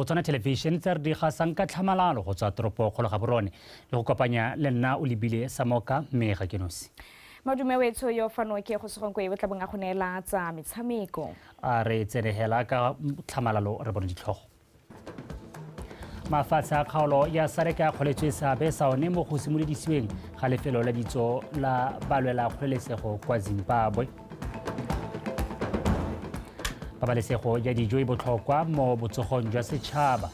Botswana Television tse re di gasang ka tlhamalalo go tswa toropo kgolo Gaborone le go kopanya le nna o lebile Samoka mme ga ke nosi. Madume wetsho yo fano ke go segong e tla bong a go neela tsa metshameko. A re tsenegela ka tlhamalalo re bone ditlhogo. Mafatshe a kgaolo ya SADC a kgoletswe seabe sa one mo go simolodisiweng ga lefelo la ditso la balwela kgololesego kwa Zimbabwe. Pabalesego ya dijo e botlhokwa mo botsogong jwa setšhaba.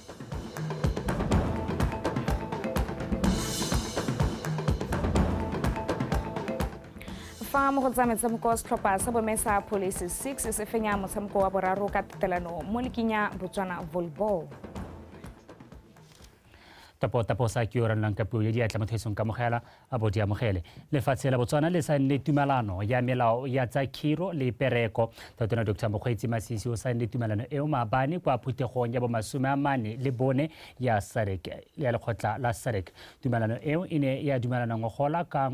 Fa mo go tsa metshameko, setlhopha sa bome sa Police 6 se fenya motshameko wa boraro ka tatelano mo liking ya Botswana Volleyball. Tapo sa ke yo ranlang ka puo ya diatla motho esong kamogela a bo di amogele. Lefatshe la Botswana le saenne tumalano ya melao ya tsa khiro le pereko. Tautona Dr. Mokgweetsi Masisi o saenne tumalano eo maabane kwa phuthegong ya bo 44 ya SADC ya lekgotla la SADC. Tumalano eo e ne ya dumelana ngogola ka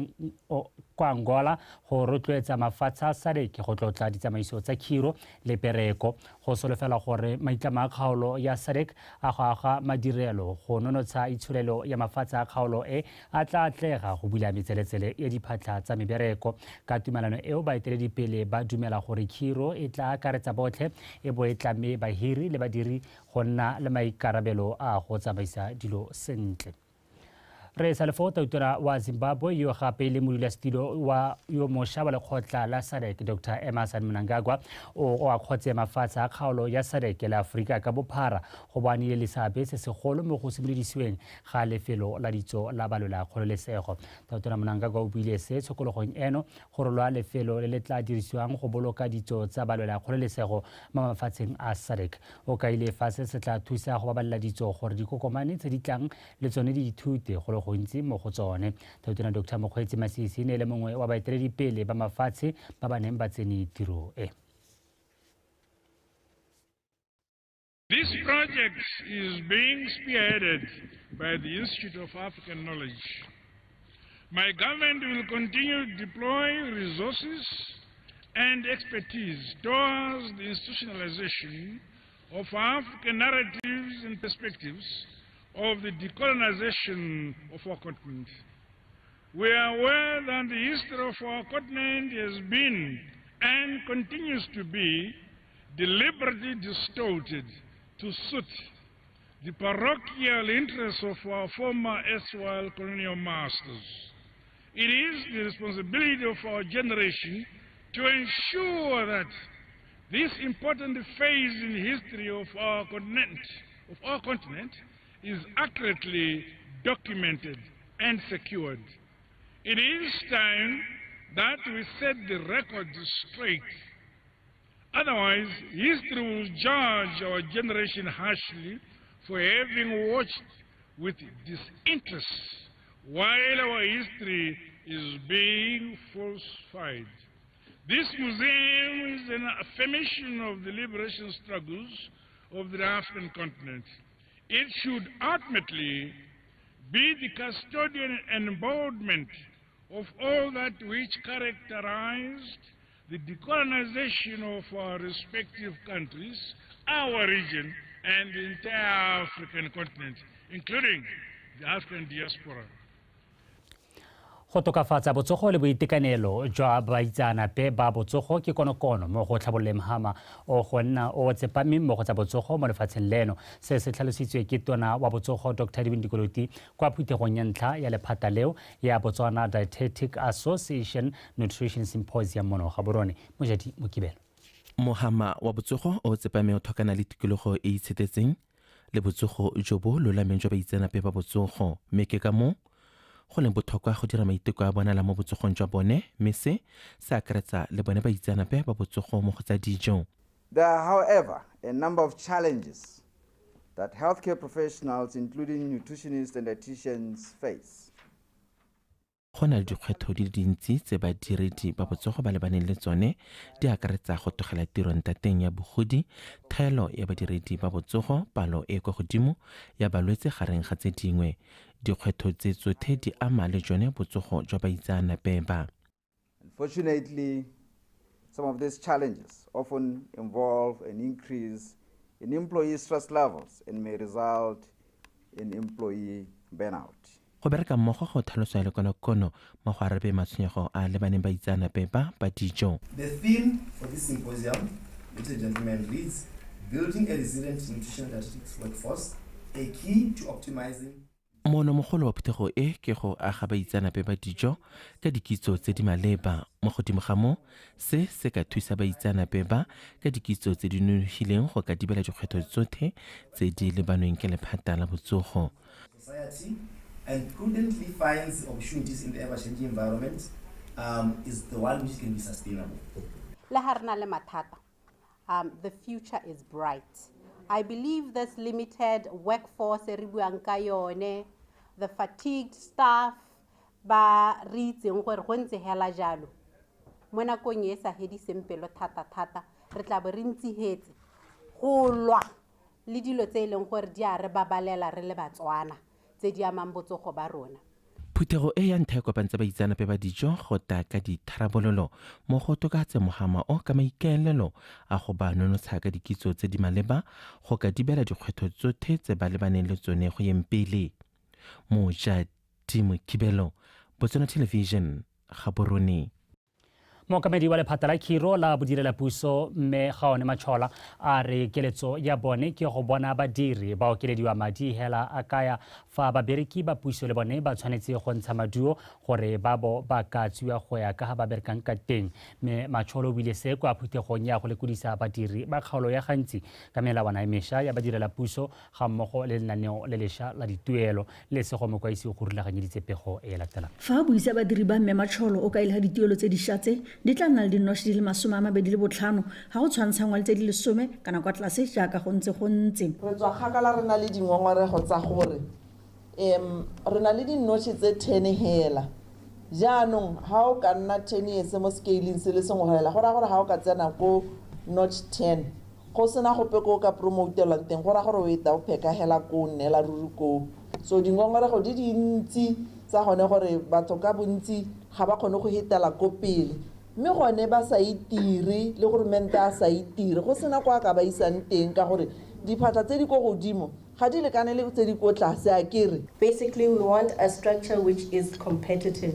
kwa Angola go rotloetsa mafatshe a SADC go tlotla ditsamaiso tsa khiro le pereko. Go solofela gore maitlamo a kgaolo ya SADC a go aga madirelo go nonotsha itsholelo ya mafatshe a kgaolo e a tla atlega go bula metseletsele ya diphatlha tsa mebereko. Ka tumalano eo baeteledipele ba dumela gore khiro e tla akaretsa botlhe e bo e tlame bahiri le badiri go nna le maikarabelo a go tsamaisa dilo sentle. Re sa lefo tautona wa Zimbabwe yo gape le modulasetilo wa yo mošwa wa lekgotla la SADC Dr. Emmerson Mnangagwa o akgotse mafatshe a kgaolo ya SADC le Aforika ka bophara go bo a nnile le seabe se segolo mo go simolodisiweng ga lefelo la ditso la balwela kgololesego. Tautona Mnangagwa o buile se tshokologong eno go rolwa lefelo le le tla dirisiwang go boloka ditso tsa balwela kgololesego mo mafatsheng a SADC. O kaile fa se se tla thusa go babalela ditso gore dikokomane tse di tlang le tsone di ithute go le gontsi mo go tsone. Tautona Dr. Mokgweetsi Masisi ne le mongwe wa baeteledipele ba mafatshe ba ba neng ba tsene tiro e. This project is being spearheaded by the Institute of African Knowledge. My government will continue to deploy resources and expertise towards the institutionalization of African narratives and perspectives of the decolonization of our continent. We are aware that the history of our continent has been and continues to be deliberately distorted to suit the parochial interests of our former erstwhile colonial masters. It is the responsibility of our generation to ensure that this important phase in the history of our continent, is accurately documented and secured. It is time that we set the record straight. Otherwise, history will judge our generation harshly for having watched with disinterest while our history is being falsified. This museum is an affirmation of the liberation struggles of the African continent. It should ultimately be the custodian and embodiment of all that which characterized the decolonization of our respective countries, our region, and the entire African continent, including the African diaspora. Go tokafatsa botsogo le boitekanelo jwa baitseanape ba botsogo ke konokono mo go tlhabololeng hama o go nna o tsepameng mo go tsa botsogo mo lefatsheng leno. Se se tlhalositswe ke tona wa botsogo Dr. Edwin Dikoloti kwa phuthegong ya ntlha ya lephata leo ya Botswana Dietetic Association Nutrition Symposium mono Gaborone. Mojadi Mokibelo. Mohama wa botsogo o tsepameng o tlhokana le tikologo e itshetetseng le botsogo jo bo lolameng jwa baitseanape ba botsogo, mme ke ka moo go leng botlhokwa go dira maiteko a bonala mo botsogong jwa bone, mme se se akaretsa le bone baitseanape ba botsogo mo go tsa dijo. There are, however, a number of challenges that healthcare professionals, including nutritionists and dietitians, face. Go na le dikgwetlho di le dintsi tse badiredi ba botsogo ba lebaneng le tsone, di akaretsa go tlogela tiro ntateng ya bogodi, thaelo ya badiredi ba botsogo, palo e kwa godimo ya balwetse gareng ga tse dingwe. Dikgwetlho tse tsotlhe di ama le jone botsogo jwa baitseanape ba. Unfortunately, some of these challenges often involve an increase in employee stress levels and may result in employee burnout. Go bereka mmogo go tlhalosa le konokono mo go arabe matshwenyego a lebaneng baitseanape ba ba dijo. The theme for this symposium, ladies and gentlemen, reads Building a Resilient Nutrition Dietetics Workforce, a Key to Optimizing. Moonomogolo wa phuthego e ke go aga baitseanape ba dijo ka dikitso tse di maleba. Mo godimo ga moo, se se ka thusa baitseanape ba ka dikitso tse di nonofileng go ka dibela dikgwetlho tsotlhe tse di lebanweng ke lephata la botsogo. Society and prudently finds opportunities in the ever-changing environment is the one which can be sustainable. Le ha re na le mathata, the future is bright. I believe this limited workforce e re buang ka yone, the fatigued staff ba re itseng gore go ntse hela jalo. Mo nakong e sa hediseng pelo thata-thata, re tla bo re ntsihetse go lwa le dilo tse e leng gore di a re babalela re le Batswana, tse di amang botsogo ba rona. Phuthego e ya ntlha e kopantse baitseanape ba dijo go ta ka ditharabololo mo go tokafatse mogama o ka maikaelelo a go ba nonotsha ka dikitso tse di maleba go ka dibela dikgwetlho tsotlhe tse ba lebaneng le tsone go yeng pele. Moja Timo Kibelo, Botswana Television, Gaborone. Mookamedi wa lephata la khiro la bodirela puso mme Gaone Machola a re keletso ya bone ke go bona badiri ba okelediwa madi hela a kaya fa babereki ba puso le bone ba tshwanetse go ntsha maduo gore ba bo ba ka tswiwa go ya ka ga ba berekang ka teng. Mme Machola o buile se kwa phuthegong ya go lekodisa badiri ba kgaolo ya Gantsi ka melawana e mešwa ya badirela puso ga mmogo le lenaneo le lešwa la dituelo. Le Sego Mokwaisi go rulaganyeditse pego e latelang. Fa a buisa badiri ba mme Machola o kaile ga dituelo tse dišwa tse di tla nna le dinotšhe di le 25 ga go tshwantshangwa le tse di 10 kana kwa tlase jaaka go ntse go ntse. Re tswa kgakala re na le dingongorego tsa gore re na le dinotšhe tse 10 hela. Jaanong ha o ka nna 10 years mo scaling se le sengwe hela, go raya gore ha o ka tsena ko notch 10 go sena gope ko o ka promotelwang teng, go raya gore o e ta o pheka hela ko o nnela ruri koo. So dingongorego di dintsi tsa gone gore batho ka bontsi ga ba kgone go hetela ko pele, mme gone ba sa itire le gore mente a sa itire go sena kwa ka ba isang teng ka gore diphatlha tse di ko godimo ga di lekane le tse di ko tlase a kere. Basically, we want a structure which is competitive.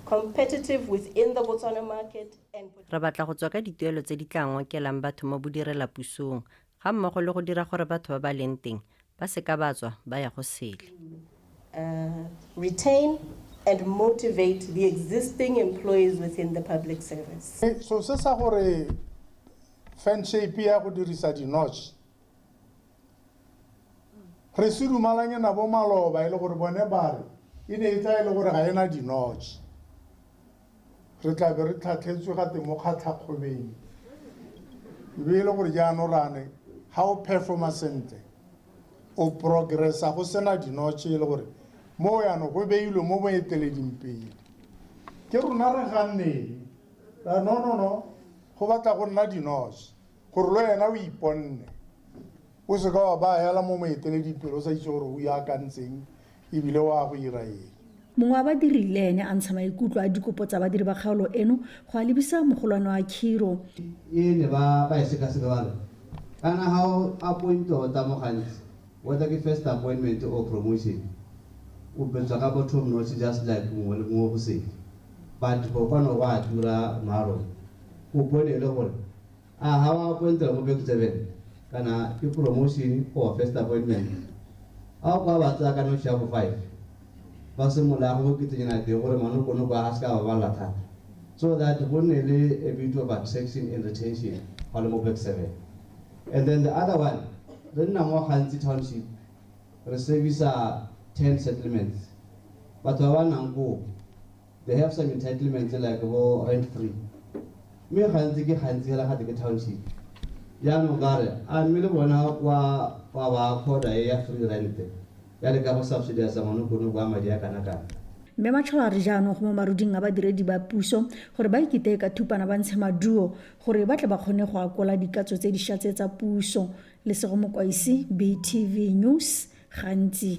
Competitive within the Botswana market and re batla go tswa ka dituelo tse di tla ngokelang batho mo bodirela pusong ga mmogo le go dira gore batho ba ba leng teng ba se ka ba tswa ba ya go sele. Retain and motivate the existing employees within the public service. So se sa gore fan shape ya go dirisa di-notch re se dumalanye nabo maloba e le gore bone ba re e ne e tla e le gore ga ena di-notch, re tla be re tlhatlhetswe gate mo kgatlhakgobeng e be e le gore jaanong rane ga o performa sentle o progressa go sena di-notch e le gore mo yaanong go beilwe mo boeteleding pele. Ke rona re ganneng ra no go batla go nna di-notch gore le wena o iponne, o seka wa ba hela mo moeteleding pele o sa itse gore o iakantseng ebile o a go ira eng. Mongwe wa badiri le ene a ntsha maikutlo a dikopo tsa badiri ba kgaolo eno go a lebisa mogolwane wa khiro. E ne ba e sekaseka ba re kana ga o appointwa o mo gantsi, whether ke first appointment or promotion, o betswa ka bottom notch just like mongwe le mongwe go sele, but go kwano go a tura maro o bone e le gore a ga wa appointela mo back seven kana ke promotion or first appointment, a o kwa ba tsaya ka notch ya bo 5 ba simolola go oketsenyana teng gore manokonoko a se ka ba balla thata, so that go nne le a bit of attraction and retention ga le mo back seven. And then the other one, re nna mo Gantsi township re servisa 10 settlements. Batho ba ba nnang koo, they have some entitlements like bo rent free, mme gantsi ke gantsi hela gate ke township. Jaanong ka re a mme le bona kwa ba kgoda e ya free rent ya le ka go subsidize manokonoko a madi a kana-kana. Mme Machola a re jaanong go mo maruding a badiredi ba puso gore ba ikiteye ka thupana ba ntshe maduo gore ba tle ba kgone go akola dikatso tse dišwa tse tsa puso. Lesego Mokwaisi, BTV News, Gantsi.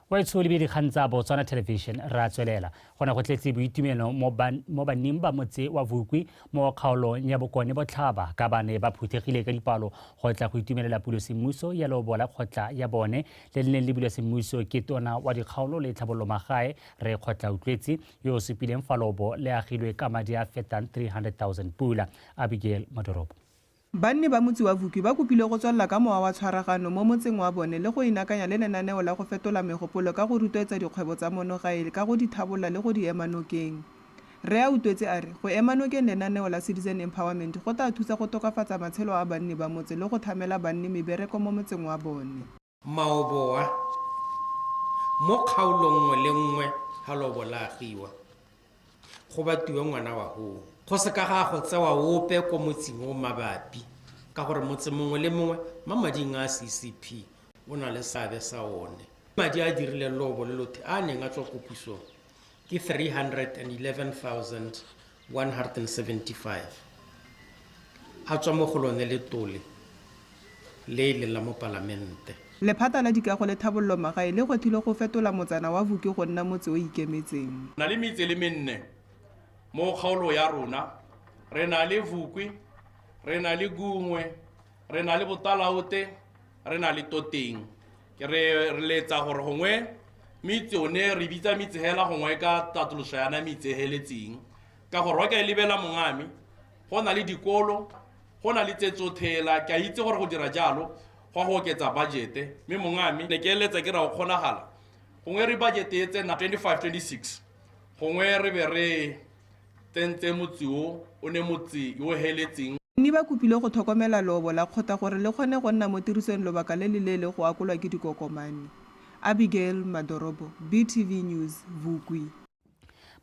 Wa itshole be dikgang tsa Botswana Television ra tswelela. Go ne go tletse boitumelo mo banning ba motse wa Vukwi mo kgaolong ya Bokone Botlhaba ka ba ne ba phuthegile ka dipalo go tla go itumelela pulo semmuso ya leobo la kgotla ya bone le le neng le bulwa semmuso ke tona wa dikgaolo le tlhabololo magae re Kgotla Utlwetse yo o supileng fa lobo le agilwe ka madi a fetang 300,000 pula. Abigail Madoropo. Banni ba motse wa Vukwi ba kopilwe go tswelela ka mowa wa tshwaragano mo motseng wa bone le go inakanya le lenaneo la go fetola megopolo ka go rutoetsa dikgwebo tsa mono gae ka go di thabolola le go di ema nokeng. Rre Autwetse a re go ema nokeng lenaneo la Citizen Empowerment go taa thusa go tokafatsa matshelo a banni ba motse le go thamela banni mebereko mo motseng wa bone. Maobo a, mo kgaolong nngwe le nngwe ha lobo la agiwa, go batiwe ngwana wa hoo. Go se ka ga go tsewa ope ko motseng o mabapi, ka gore motse mongwe le mongwe ma mading a CCP o na le seabe sa one. Madi a dirile lobo le lothe a neng a tswa ko pusong ke 311,175 a tswa mo go lone letole le e leng la mo palamente. Lephata la dikago le thabololo magae le gwetlhile go fetola motsana wa Vukwi go nna motse o ikemetseng. Na le metse le menne mo kgaolo ya rona, re na le Vukwi, re na le Gungwe, re na le Botalaote, re na le Toteng. Ke re letsa gore gongwe metse one re bitsa metse hela gongwe ka tatoloso yana metse heletseng, ka gore wa ka e lebela mongame go na le dikolo, go na le tse tsothela. Ke a itse gore go dira jalo go go oketsa budget, mme mongame ne ke eletsa ke ra go kgonagala gongwe re budget e tsena 25-26 gongwe re be re tsentse motse o o ne motse yo heletseng. Banni ba kopile go tlhokomela leobo la kgotla gore le kgone go nna mo tirisong lobaka le le leele go akolwa ke dikokomane. Abigail Madorobo, BTV News, Vukwi.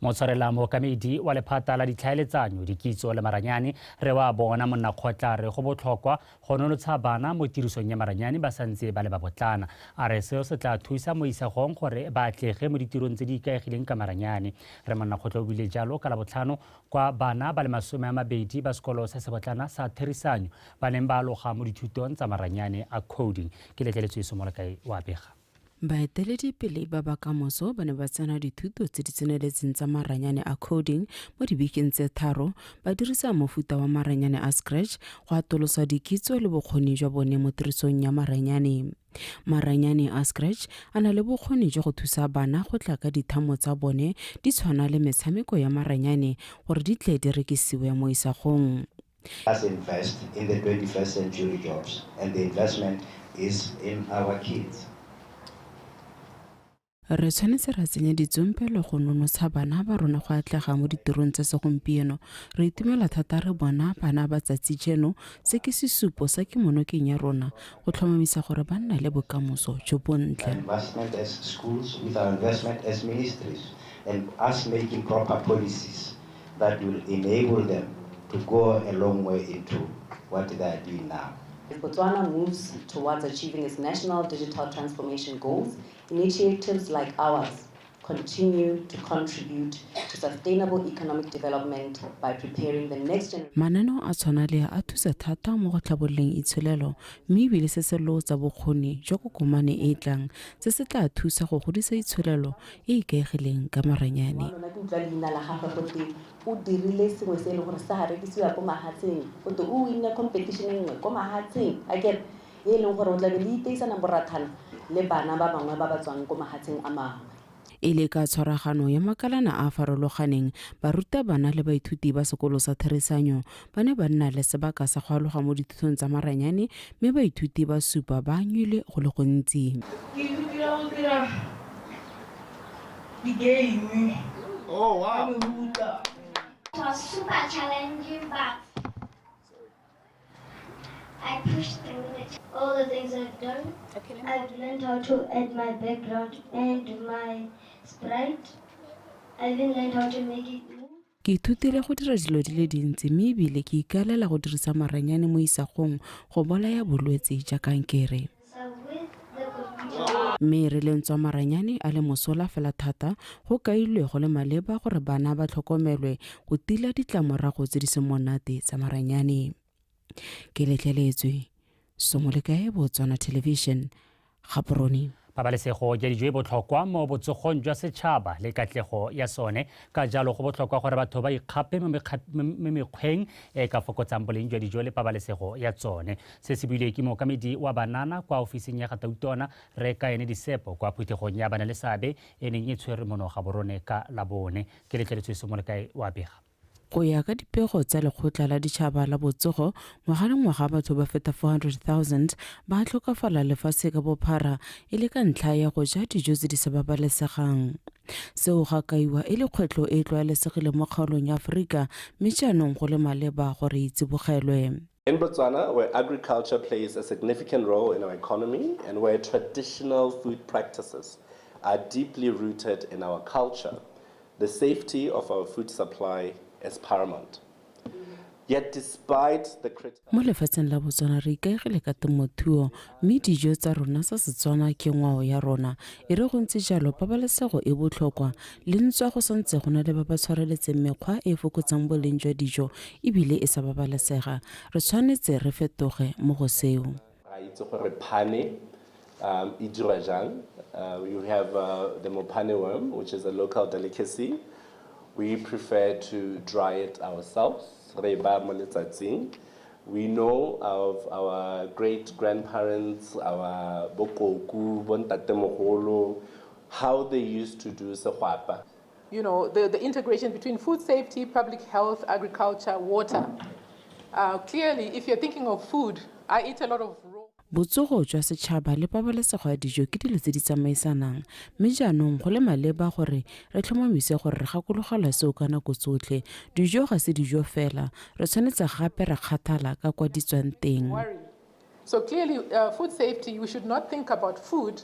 Motshwarela mookamedi wa lephata la ditlhaeletsanyo, dikitso le maranyane re wa bona monna kgotla re go botlhokwa go nonotsha bana mo tirisong ya maranyane ba santse ba le ba botlana. A re seo se tla thusa mo isagong gore ba atlege mo ditirong tse di ikaegileng ka maranyane. Re monna kgotla o bile jalo ka Labotlhano kwa bana ba le 20 ba sekolo se sebotlana sa Therisanyo ba neng ba aloga mo dithutong tsa maranyane a coding. Ke letleletswe Somolekae wa bega. Baeteledipele ba ba kamoso ba ne ba tsena dithuto tse di tseneletseng tsa maranyane a coding mo dibekeng tse 3 ba dirisa mofuta wa maranyane a Scratch go atolosa dikitso le bokgoni jwa bone mo tirisong ya maranyane. Maranyane a Scratch a na le bokgoni jwa go thusa bana go tla ka dithamo tsa bone di tshwana le metshameko ya maranyane gore di tle di rekisiwe mo isagong. Us invest in the 21st century jobs, and the investment is in our kids. Re tshwanetse ra tsenya ditsompelo go nonotsha bana ba rona go atlega mo ditirong tsa segompieno. Re itumela thata re bona bana ba tsatsi jeno, se ke sesupo sa kemonokeng ya rona go tlhomamisa gore ba nna le bokamoso jo bontle. Investment as schools, with our investment as ministries, and us making proper policies that will enable them to go a long way into what they are doing now. As Botswana moves towards achieving its national digital transformation goals, initiatives like ours continue to contribute to sustainable economic development by preparing the next generation. Mananeo a tshwana le a thusa thata mo go tlhabololeng itsholelo, mme ebile se se lootsa bokgoni jwa kokomane e e tlang, se se tla thusa go godisa itsholelo e e ikaegileng ka maranyane. Lona ke utlwa leina la gagwe gote o dirile sengwe se e leng gore sa rekisiwa ko mahatsheng, gote o winne competition nngwe ko mahatsheng, akere e leng gore o tlabe le iteisana borathana le bana ba bangwe ba ba tswang ko mahatsheng a mangwe. E le ka tshwaragano ya makalana a farologaneng, barutabana le baithuti ba sekolo sa Therisanyo ba ne ba nna le sebaka sa go aloga mo dithutong tsa maranyane, mme baithuti ba supa ba anywile go le gontsi. Ke ithutile go dira di-game. Oh, wow. It was super challenging, but I pushed through it. All the things I've done, I've learned how to add my background and my sprite. I even learned how to make it move. Ke ithutile go dira dilo di le dintsi, mme ebile ke ikaelela go dirisa maranyane mo isagong go bolaya bolwetse jwa kankere. Mme re lentswa maranyane a le mosola fela thata, go kailwe go le maleba gore bana ba tlhokomelwe go tila ditlamorago tse di seng monate tsa maranyane. Ke letleletswe Somolekae, Botswana Television, Gaborone. Pabalesego ya dijo e botlhokwa mo botsogong jwa setšhaba le katlego ya sone. Ka jalo go botlhokwa gore batho ba ikgape mo mekgweng e ka fokotsang boleng jwa dijo le pabalesego ya tsone. Se se buile ke mookamedi wa banana kwa ofising ya ga Tautona Rre Kaene Disepo kwa phuthegong ya bana le seabe e neng e tshwerwe mono Gaborone ka Labone. Ke letleletswe Somolekae wa bega. Go ya ka dipego tsa lekgotla la ditšhaba la botsogo, ngwaga le ngwaga batho ba feta 400,000 ba tlhokafala lefatshe ka bophara e le ka ntlha ya go ja dijo tse di sa babalesegang. Seo ga kaiwa e le kgwetlho e e tlwaelesegileng mo kgaolong ya Aforika, mme jaanong go le maleba gore e tsibogelwe. In Botswana, where agriculture plays a significant role in our economy and where traditional food practices are deeply rooted in our culture, the safety of our food supply is paramount. Yet despite the critical... Mo lefatsheng la Botswana re ikaegile ka temothuo, mme dijo tsa rona tsa Setswana ke ngwao ya rona. E re go ntse jalo, pabalesego e botlhokwa, le ntswa go santse go na le ba ba tshwareletseng mekgwa e e fokotsang boleng jwa dijo ebile e sa babalesega. Re tshwanetse re fetoge mo go seo. Ra itse gore phane e dirwa jang. You have the mopane worm, which is a local delicacy. We prefer to dry it ourselves. Re ba mo letsatsing. We know of our great-grandparents, our bokoku, bontatemogolo, how they used to do segwapa. You know, the integration between food safety, public health, agriculture, water. Clearly, if you're thinking of food, I eat a lot of raw. Botsogo jwa setšhaba le pabalesego ya dijo ke dilo tse di tsamaisanang, mme jaanong go le maleba gore re tlhomamise gore re gakologelwa seo ka nako tsotlhe. Dijo ga se dijo fela, re tshwanetse gape ra kgathala ka kwa di tswang teng. So clearly, food safety, we should not think about food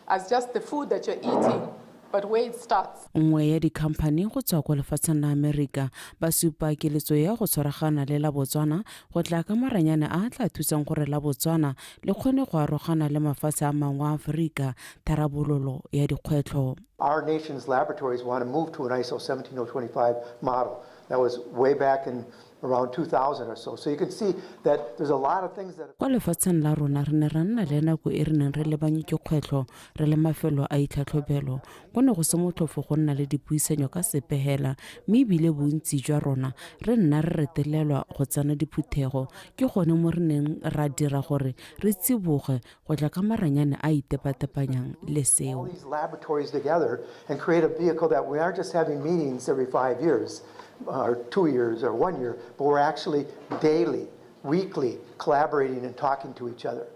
as just the food that you're eating, but where it starts. Nngwe ya dikhamphani go tswa kwa lefatsheng la Amerika ba supa keletso ya go tshwaragana le la Botswana go tla ka maranyane a tla thusang gore la Botswana le kgone go arogana le mafatshe a mangwe a Aforika tharabololo ya dikgwetlho. Our nation's laboratories want to move to an ISO 17025 model. That was way back in around 2000 or so. So you can see that there's a lot of things that... Kwa lefatsheng la rona re ne ra nna le nako e re neng re lebanye ke kgwetlho re le mafelo a itlhatlhobelo. Go ne go se motlhofo go nna le dipuisanyo ka sepe hela, mme ebile bontsi jwa rona re nna re retelelwa go tsena diphuthego. Ke gone mo re neng ra dira gore re tsiboge go tla ka maranyane a itepatepanyang le seo. All these laboratories together and create a vehicle that we aren't just having meetings every 5 years or 2 years or 1 year, but we're actually daily, weekly collaborating and talking to each other.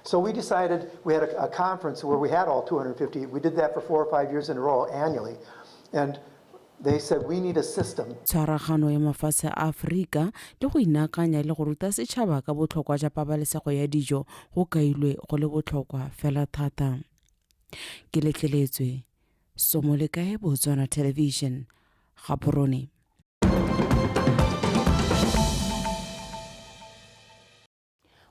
So we decided, we had a conference where we had all 250. We did that for 4 or 5 years in a row annually. And they said, we need a system. Tshwaragano ya mafatshe a Aforika le go inaakanya le go ruta setšhaba ka botlhokwa jwa pabalesego ya dijo go kailwe go le botlhokwa fela thata. Ke letleletswe Somolekae, Botswana Television, Gaborone.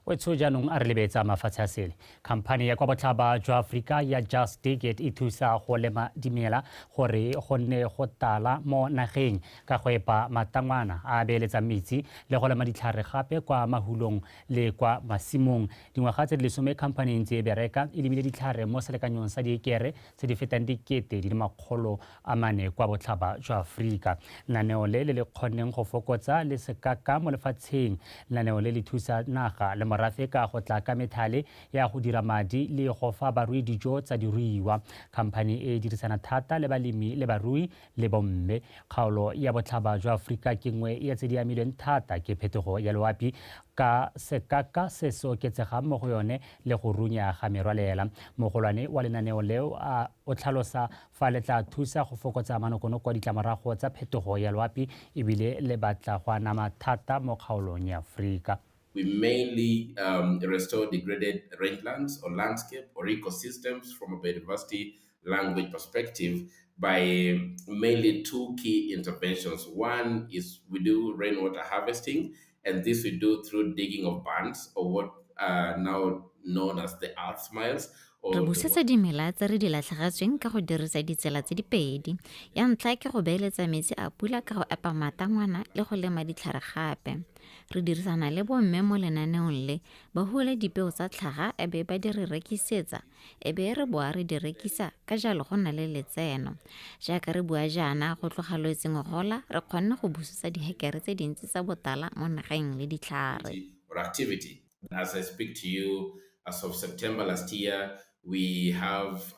Wetsho jaanong a re lebetsa mafatshe a sele. Khamphani ya kwa botlhaba jwa Aforika ya Just Dig It e thusa go lema dimela gore go nne go tala mo nageng ka go epa matangwana a beeletsang metsi le go lema ditlhare gape kwa mahulong le kwa masimong. Dingwaga tse di 10 khamphani e ntse e bereka e lemile ditlhare mo selekanyong sa diekere tse di fetang 4,400 kwa botlhaba jwa Aforika. Lenaneo le le kgonneng go fokotsa le sekaka mo lefatsheng. Lenaneo le le thusa naga le morafe ka go tla ka methale ya go dira madi le go fa barui dijo tsa diruiwa. Khamphani e dirisana thata le balemi le barui le bomme. Kgaolo ya botlhaba jwa Aforika ke nngwe ya tse di amilweng thata ke phetogo ya loapi ka sekaka se se oketsegang mo go yone le go runya ga merwalela. Mogolwane wa lenaneo leo o tlhalosa fa le tla thusa go fokotsa manokonoko a ditlamorago tsa phetogo ya loapi ebile le batla go anama thata mo kgaolong ya Aforika. We mainly restore degraded rangelands or landscape or ecosystems from a biodiversity language perspective by mainly two key interventions. One is we do rainwater harvesting, and this we do through digging of bunds, or what are now known as the earth smiles, Re busetsa dimela tse re di latlhegetsweng ka go dirisa ditsela tse di pedi. Ya ntlha ke go beeletsa metsi a pula ka go epa matangwana le go lema ditlhare gape. Re dirisana le bomme mo lenaneong le, ba hule dipeo tsa tlhaga e be ba di re rekisetsa, e be re boa re di rekisa, ka jalo go nna le letseno. Jaaka re bua jaana, go tloga Lwetse ngogola re kgonne go busetsa dihekere tse dintsi tsa botala mo nageng le ditlhare. Or activity. As I speak to you, as of September last year, we have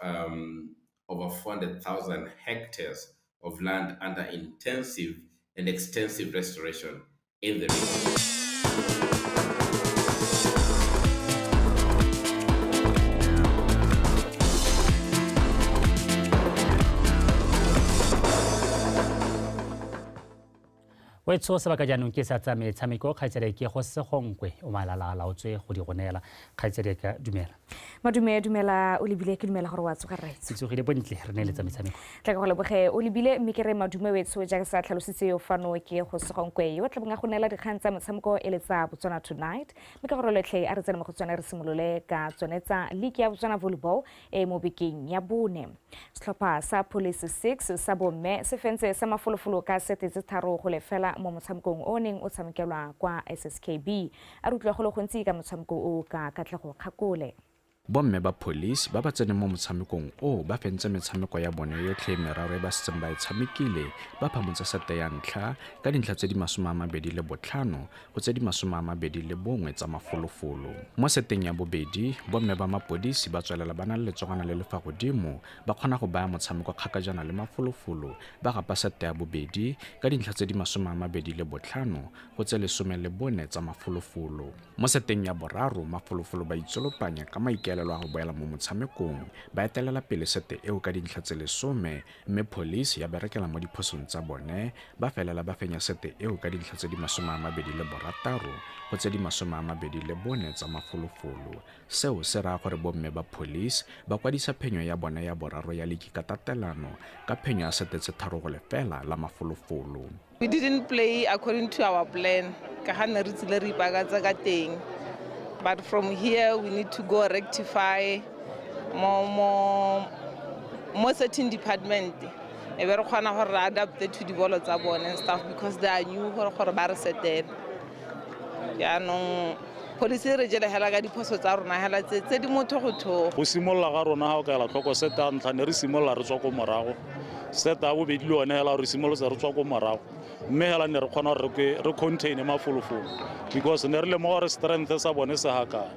over 400,000 hectares of land under intensive and extensive restoration in the region. Wetsho sebaka jaanong ke sa tsa metshameko, kgaitsadi ke go Segonkwe o malala a laotswe go di go neela. Kgaitsadi ka dumela. Madume, dumela o lebile, ke dumela gore wa tsoga rraetsho. Ke tsogile bontle, re neeletsa metshameko. Tla ka go leboge o lebile, mme ke re madume wetsho jaaka sa tlhalositse yo fano ke go Segonkwe yo tla bong a go neela dikgang tsa metshameko e le tsa Botswana Tonight. Mme ka gore letlhe a re tsene mo go tsone re simolole ka tsone tsa league ya Botswana Volleyball e mo bekeng ya bone. Setlhopha sa Police 6 sa bomme se fentse sa mafolofolo ka 7-3 mo motshamekong o neng o tshamekelwa kwa SSKB. A re utlwa go le gontsi ka motshameko o ka Katlego Kgakole. Bomme ba Police ba ba tseneng mo motshamekong o ba fentse metshameko ya bone yotlhe meraro e ba setseng ba e tshamekile, ba phamotse sete ya ntlha ka dintlha tse di 25 go tse di 21 tsa mafolofolo. Mo seteng ya bobedi, bomme ba mapodisi ba tswelela ba na le letsogwana le le fa godimo, ba kgona go baya motshameko kgakajana le mafolofolo, ba gapa sete ya bobedi ka dintlha tse di 25 go tse 14 tsa mafolofolo. Mo seteng ya boraro, mafolofolo ba itsolopanya ka maikaelelo a go boela mo motshamekong, ba etelela pele sete eo ka dintlha tse 10, mme Police ya berekela mo diphosong tsa bone, ba felela ba fenya sete eo ka dintlha tse di 26 go tse di 24 tsa mafolofolo. Seo se raya gore bomme ba Police ba kwadisa phenyo ya bone ya boraro ya ligi ka tatelano ka phenyo ya sete tse 3-0 la mafolofolo. We didn't play according to our plan, ka ga ne re tsile re ipaakantse ka teng. But from here, we need to go rectify more certain department. E be re kgona gore re adapte to dibolo tsa bone and stuff because they are new gore ba re setele. Jaanong police re jele hela ka diphoso tsa rona hela tse di motho go thogo. Go simolola ga rona ga o ka ela tlhoko sete ya ntlha ne re simolola re tswa ko morago. Sete ya bobedi le yone hela re simolotse re tswa ko morago. Mme hela ne re kgona gore re contain mafolofolo because ne re lemoga gore strength sa bone se ga kae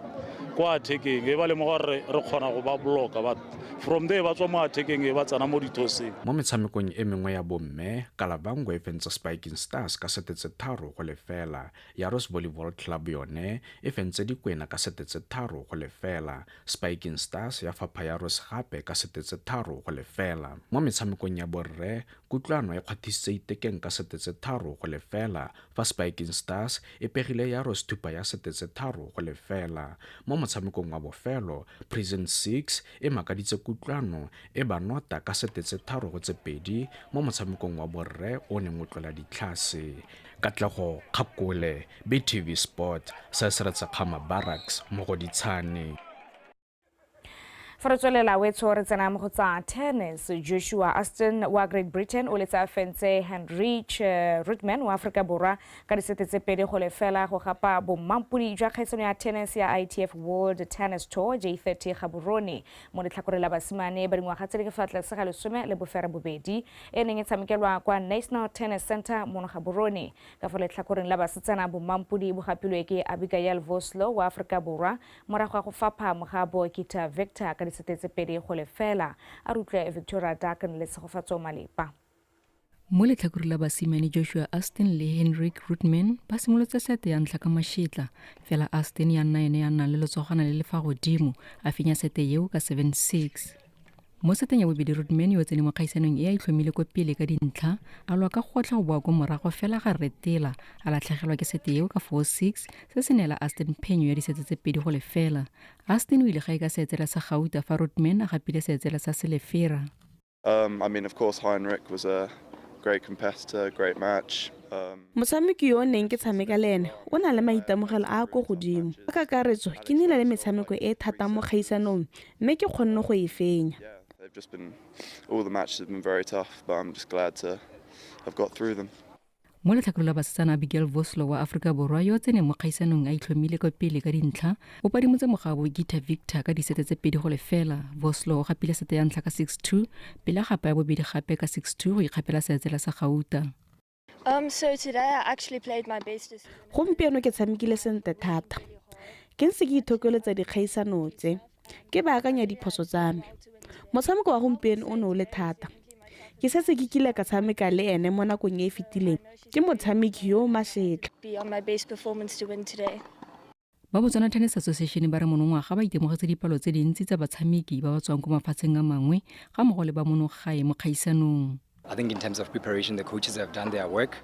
kwa attacking, e ba lemoga gore re kgona go ba blocka, but from there ba tswa mo attacking e ba tsena mo dithoseng. Mo metshamekong e mengwe ya bomme, Kalabango e fentse Spiking Stars ka 7-3-0, Yaros Volleyball Club yone e fentse Dikwena ka 7-3-0, Spiking Stars ya fapha Yaros gape ka 7-3-0. Mo metshamekong ya borre, Kutlwano e kgwathisitse Itekeng ka 7-3-0, fa Spiking Stars e pegile Yaros thupa ya 7-3-0. Mo motshamekong wa bofelo, Prison 6 e makaditse Kutlwano e ba nota ka 7-3-2 mo motshamekong wa borre o neng o tlola ditlhase. Katlego Kgakole, BTV Sport, Sesretsa Kgama Barracks, Mogoditshane. Fa re tswelela wetsho re tsena mo go tsa tennis. Joshua Aston wa Great Britain o letsa fentse Heinrich Rudman wa Afrika Borwa ka disete tse 2-0 go gapa bommampodi jwa kgaisano ya tennis ya ITF World Tennis Tour J30 Gaborone mo letlhakoreng la basimane ba dingwaga tse di ka fa tlase ga 18 e neng e tshamekelwa kwa National Tennis Center mono Gaborone. Ka fa letlhakoreng la basetsana bommampodi bo gapilwe ke Abigail Vosloo wa Afrika Borwa morago ga go fapha mogabo Kita Victor ka disete tse 2-0. A rutlwe Victoria Daken le Tshegofatso Malepa. Mo letlhakoreng la basimane Joshua Aston le Henrik Rudman ba simolotse sete ya ntlha ka mašetla, fela Aston ya nna ene ya nnang le letsogwana le le fa godimo, a fenya sete eo ka 7-6. Mo seteng ya bobedi Rudman yo tsene mo kgaisanong e a itlhomile ko pele ka dintlha, a lwa ka gotlha go boa ko morago fela ga retela, a latlhegelwa ke sete eo ka 4-6, se se neela Aston phenyo ya disete tse 2-0. Aston o ile gae ka seetsela sa gauta fa Rudman a gapile seetsela sa selefera. I mean, of course, Heinrich was a great competitor, great match. Motshameki yo o neng ke tshameka le ene o na le maitemogelo a a ko godimo. Ka kakaretso ke nnile le metshameko e e thata mo kgaisanong mme ke kgonne go e fenya. They've just been, all the matches have been very tough, but I'm just glad to have got through them. Mo letlhakoreng la basetsana, Abigail Vosloo wa Aforika Borwa yo o tseneng mo kgaisanong a itlhomile kwa pele ka dintlha, o padimotse mogabo Gita Victor ka disete tse 2-0. Vosloo o gapile sete ya ntlha ka 6-2 pele a gapa ya bobedi gape ka 6-2 go ikgapela seatsela sa gauta. So today I actually played my best this Gompieno ke tshamekile sentle thata. Ke ntse ke ithokeletsa dikgaisano tse, ke baakanya diphoso tsa me. Motshameko wa gompieno o ne o le thata. Ke setse ke kile ka tshameka le ene mo nakong e e fetileng. Ke motshameki yo o mašetla. Be on my best performance to win today. Ba Botswana Tennis Association ba re monongwaga ba itemogetse dipalo tse dintsi tsa batshameki ba ba tswang ko mafatsheng a mangwe ga mmogo le ba monogae mo kgaisanong. I think in terms of preparation, the coaches have done their work.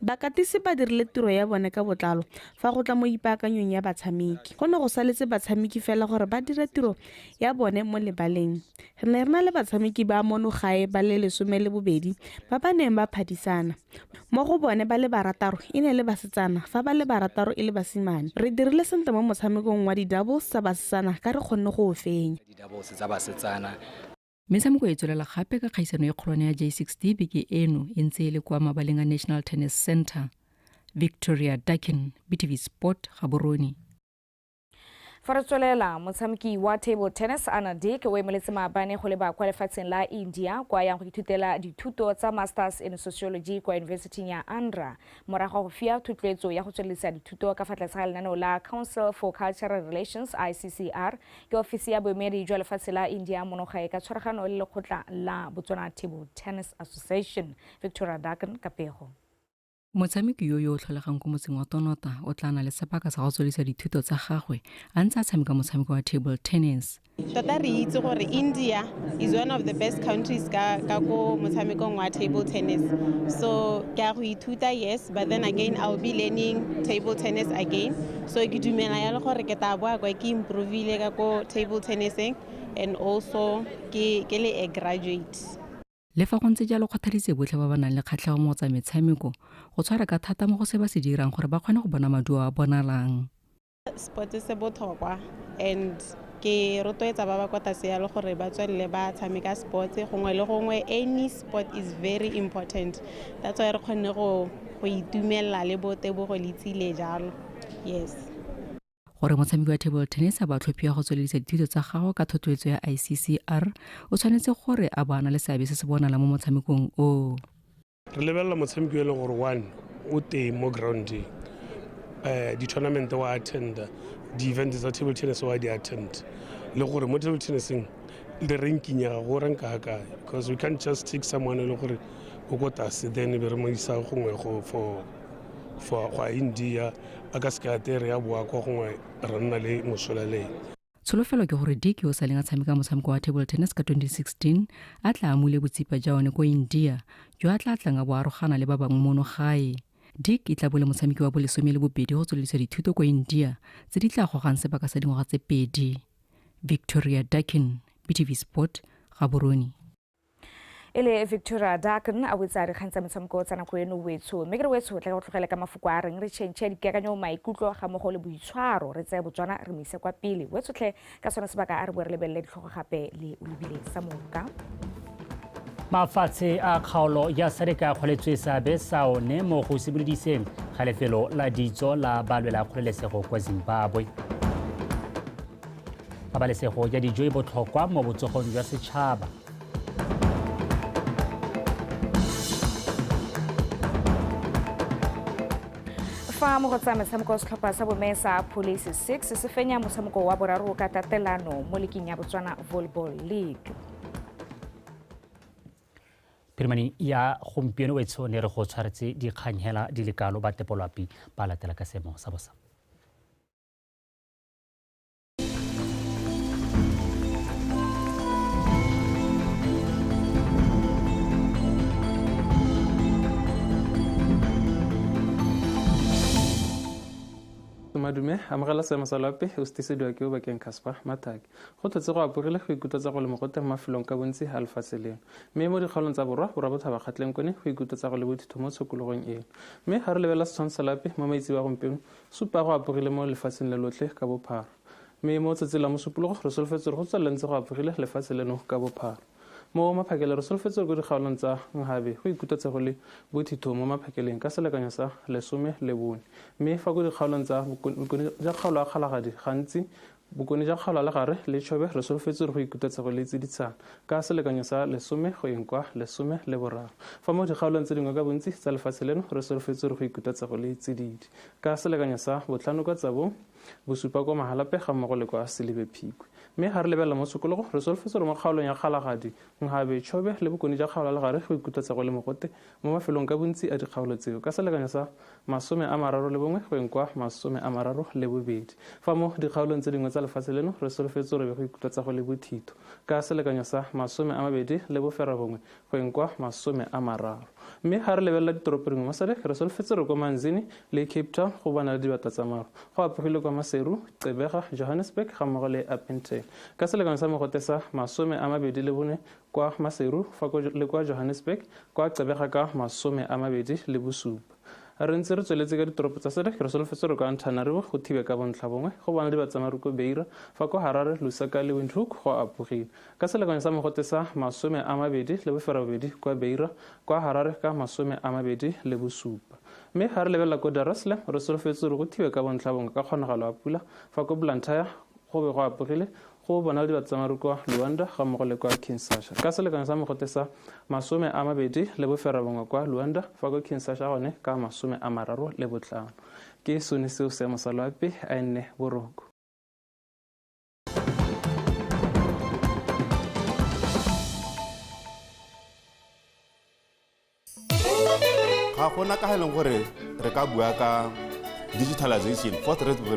Bakatisi ba dirile tiro ya bone ka botlalo fa go tla mo ipaakanyong ya batshameki. Go ne go saletse batshameki fela gore ba dire tiro ya bone mo lebaleng. Re ne re na le batshameki ba mono gae ba le 12 ba ba neng ba phadisana. Mo go bone ba le 6 e ne le basetsana, fa ba le 6 e le basimane. Re dirile sentle mo motshamekong wa di-doubles tsa basetsana ka re kgonne go o fenya. Di-doubles tsa basetsana. Metshameko e tswelela gape ka kgaisano e kgolwane ya J60 beke eno e ntse e le kwa mabaleng a National Tennis Centre. Victoria Dakin, BTV Sport, Gaborone. Fa re tswelela, motshameki wa table tennis Anna Dick o emeletse maabane go leba kwa lefatsheng la India kwa yang go ithutela dithuto tsa Masters in Sociology kwa University ya Andhra, morago go fiwa thotloetso ya go tswelelisa dithuto ka fa tlase ga lenaneo la Council for Cultural Relations ICCR ke ofisi ya boemedi jwa lefatshe la India monogae ka tshwaragano le lekgotla la Botswana Table Tennis Association. Victoria Dakin ka pego. Motshameki yo yo o tlholegang ko motseng wa Tonota o tla na le sebaka sa go tswelelisa dithuto tsa gagwe a ntse a tshameka motshameko wa table tennis. Tota re itse gore India is one of the best countries ka ko motshamekong wa table tennis. So ke a go ithuta, yes, but then again I'll be learning table tennis again. So ke dumela ya le gore ke tla boa kwa ke improvile ka ko table tennising and also ke le a graduate. Le fa go ntse jalo, kgothaditse botlhe ba ba nang le kgatlhego mo go tsa metshameko go tshwara ka thata mo go se ba se dirang gore ba kgone go bona maduo a bonalang. Sport se botlhokwa and ke rotloetsa ba ba kwa tlase yalo gore ba tswelele ba tshameka sports gongwe le gongwe. Any sport is very important. That's why re kgonne go itumelela le bo Tebogo Letsile jalo. Yes. Gore motshameki wa table tennis a ba tlhophiwa go tswelelisa dithuto tsa gagwe ka thotloetso ya ICCR, o tshwanetse gore a bo a na le seabe se se bonalang mo motshamekong o. Re lebelela motshameki e leng gore one o teng mo grounding, di-tournament wa attenda, di-event tsa table tennis wa di attend, le gore mo table tenniseng le ranking ya gago o ranka ga kae, because we can't just take someone e leng gore o ko tlase then be re mo isa gongwe go for go a India a ka seke a tere ya boa kwa gongwe re nna le mosola le ene. Tsholofelo ke gore Dick yo o saleng a tshameka motshameko wa table tennis ka 2016 a tla amule botsipa jwa one ko India jo a tla tlang a bo arogana le ba bangwe mono gae. Dick e tla bo le motshameki wa bo 12 go tswelelisa dithuto ko India tse di tla gogang sebaka sa dingwaga tse 2. Victoria Dakin, BTV Sport, Gaborone. E le Victoria Dakin a wetsa dikgang tsa metshameko tsa nako eno wetsho, mme ke re wetsho tla go tlogela ka mafoko a reng re tšhentšhe dikakanyo, maikutlo ga mmogo le boitshwaro, re tseye Botswana re mo ise kwa pele. Wetshotlhe ka sone sebaka a re boe re lebelele ditlhogo gape le Olebile Samoka. Mafatshe a kgaolo ya SADC a kgoletswe seabe sa one mo go simolodiseng ga lefelo la ditso la balwela kgololesego kwa Zimbabwe. Pabalesego ya dijo e botlhokwa mo botsogong jwa setšhaba. Fa mo go tsa metshameko, setlhopha sa bomme sa Police 6 se fenya motshameko wa boraro ka tatelano mo leking ya Botswana Volleyball League. Phirimane ya gompieno wetsho ne re go tshwaretse dikgang hela di le kalo ba tepolwapi ba latela ka seemo sa bosa. Madume, amogela seemo sa loapi o setisediwa ke Obakeng Casper Mathake. Go tlhotse go apogile go ikutlwetsa go le mogote mo mafelong ka bontsi a lefatshe leno. Mme mo dikgaolong tsa borwa, borwa botlhaba kgatleng kone go ikutlwetsa go le bothitho mo tshokologong eno. Mme ga re lebelela setshwantsho sa loapi mo maitseboa gompieno, supa go apogile mo lefatsheng le lotlhe ka bophara. Mme mo tsatsing la Mosupologo re solofetse gore go tswelele ntse go apogile lefatshe leno ka bophara. Mo maphakele re solofetse ko dikgaolong tsa Nhabe go ikutlwetsa go le bothitho mo maphakeleng ka selekanyo sa 14. Mme fa ko dikgaolong tsa bokone jwa kgaolo ya Kgalagadi gantsi bokone jwa kgaolo ya Legare le Chobe re solofetse gore go ikutlwetsa go le tsiditsana ka selekanyo sa 10 go yeng kwa 13. Fa mo dikgaolong tse dingwe ka bontsi tsa lefatshe leno re solofetse gore go ikutlwetsa go le tsididi ka selekanyo sa 5 kwa Tsabong, 7 kwa Mahalapye ga mmogo le kwa Selibe Phikwe. Mme ga re lebelela mo tshokologo re solofetse gore mo kgaolong ya Kgalagadi, Nhabe, Chobe le bokone jwa kgaolo ya Legare go ikutlwetsa go le mogote mo mafelong ka bontsi a dikgaolo tseo ka selekanyo sa 31 go yeng kwa 32. Fa mo dikgaolong tse dingwe tsa lefatshe leno re solofetse gore go ikutlwetsa go le bothitho ka selekanyo sa 29 go yeng kwa 30. Mme ga re lebelela ditoropo dingwe mo SADC re solofetse gore kwa Manzini le Cape Town go bona le dibata tsa maru. Go apogile kwa Maseru, Gqeberha, Johannesburg ga mmogo le Upington. Ka selekanyo sa mogote sa 24 kwa Maseru fa le kwa Johannesburg kwa Gqeberha ka 27. Re ntse re tsweletse ka ditoropo tsa SADC re solofetse gore kwa Antananarivo go thibe ka bontlha bongwe go bona le batsamari ko Beira fa kwa Harare, Lusaka le Windhoek go apogile. Ka selekanyo sa mogote sa 28 kwa Beira kwa Harare ka 27. Mme ga re lebelela ko Dar es Salaam re solofetse gore go thibe ka bontlha bongwe ka kgonagalo ya pula fa ko Blantyre go be go apogile go bona le batsamari kwa Luanda ga mmogo le kwa Kinshasa. Ka selekanyo sa mogote sa 29 kwa Luanda fa ko Kinshasa gone ka 35. Ke sone seo seemo sa loapi a nne boroko. Ga gona ka e leng gore re ka bua ka digitalization, fourth revolution.